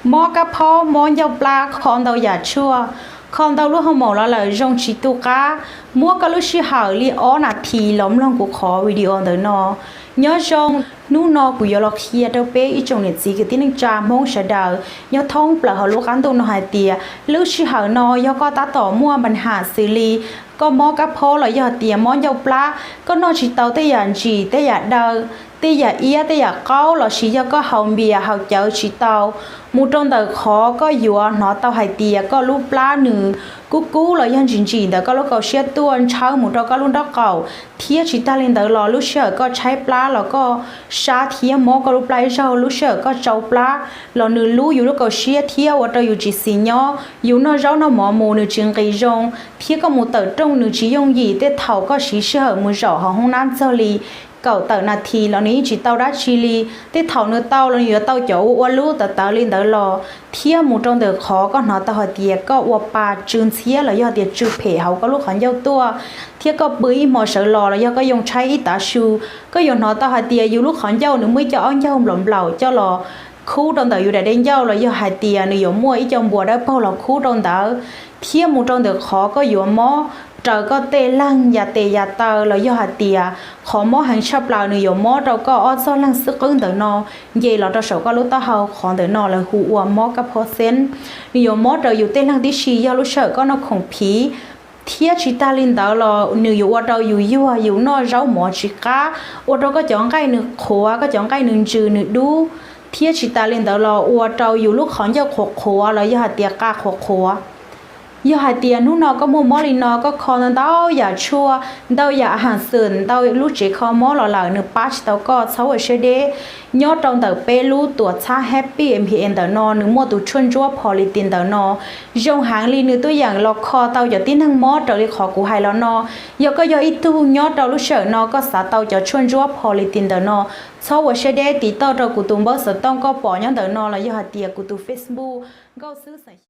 Mob kab phaub, mob ncauj plab, kho ntau yam tshuaj, kho ntau lub hoo maum los lawm zoo tsis tu qab. Muab koj lub sij hawm li ob nas this los mloog kuv qhov video ntawm no. Nyob zoo, hnub no kuv yuav los qhia rau peb ib tsoom niam txiv kwv tij neej tsa Hmoob sawv daws nyob thoob plaws hauv lub qab ntuj no hais tias lub sij hawm no yog koj tab tom muaj npa ham xws li koj mob kab phaub los yog hais tias mob ncauj plab, koj noj tsis tau tej yam ntsim, tej yam daw, tej yam iab, tej yam qaub, lossis yog koj haus npias haus cawv tsis tau, mus rau ntawm qhov koj yuav hnov tau hais tias koj lub plab nws kub kub los yog ntsim ntsim ntawm koj lub kaum siab tuaj ntshawb mus rau koj lub nraub qaum, thiab tsis tag li ntawd los lub sij hawm koj tshaib plab los koj sab thiab mob koj lub plab ib zaug, lub sij hawm koj tsau plab los nws lub yus lub kaum siab thiab ua rau yus tsis xis nyob, yus noj zaub noj mov mus nws tsis nqis zoo, thiab koj mus tawm rooj nws tsis yooj yim. Tej thaum koj siv sij hawm mus zaum hauv hoob nab txog li kaum tawm nas this los nws yeej tsis tau dab tsi li. Tej thaum nws tau los nws yuav tau cov ua ua lub tawv tawv li ntawd los, thiab mus rau ntawm qhov koj hnov tau hais tias koj ua pa tsw ntxhiab los yog tias tsw phem hauv koj lub qhov ncauj tuaj, thiab koj pw ib hmo sawv los los yog koj yoo tshaib ib tav su, koj yuav hnov tau hais tias yus lub qhov ncauj nws muaj ib co aub ncaug nplaum nplaum coj los khub rau ntawm yus daim dej ncauj los yog hais tias nws yuav muaj ib co npuas dawb paug los khub rau ntawd, thiab mus rau ntawm qhov koj yuav mob raws koj tej leeg yam tes yam taw los yog hais tias qhov mob heev tshaj plaws nws yuav mob rau koj ob txoj leeg xwb qwb ntawm no, nce los rau saum koj lub taub hau qhov ntawm no lawv hu ua mob kab phaub xeeb. Nws yuav mob raws yus tej leeg tib si yog lub sij hawm koj noj khoom phiv, thiab tsis tag li ntawd los nws yuav ua rau yus yuag yus noj zaub mov tsis qab, ua rau koj cov nqaij nws qhuav, koj cov nqaij nws ntsws nws dub, thiab tsis tas li ntawd los ua rau yus lub qhov ncauj qhuav qhuav los yog hais tias qa qhuav qhuav. Yog hais tias hnub no koj muaj mob li no, koj kho ntau ntau yam tshuaj, ntau yam a has xwm, ntau lub tsev kho mob los lawm nws pab tsis tau koj, txhob ua siab deb. Nyob rau ntawm peb lub tuam txhab Happy M P A ntawm no nws muaj tus tshuaj ntsuab Politin ntawm no zoo heev li, nws tuaj yeem los kho tau cov tib neeg mob raws li qhov kuv hais los no. Yog koj yog ib tug nyob rau lub sij hawm no koj xav tau cov tshuaj ntsuab Politin ntawm no, txhob ua siab deb tiv tauj rau kuv tus npawb xov tooj koj pom nyob ntawm no los yog hais tias kuv tus Facebook Nkauj Xwb Xeem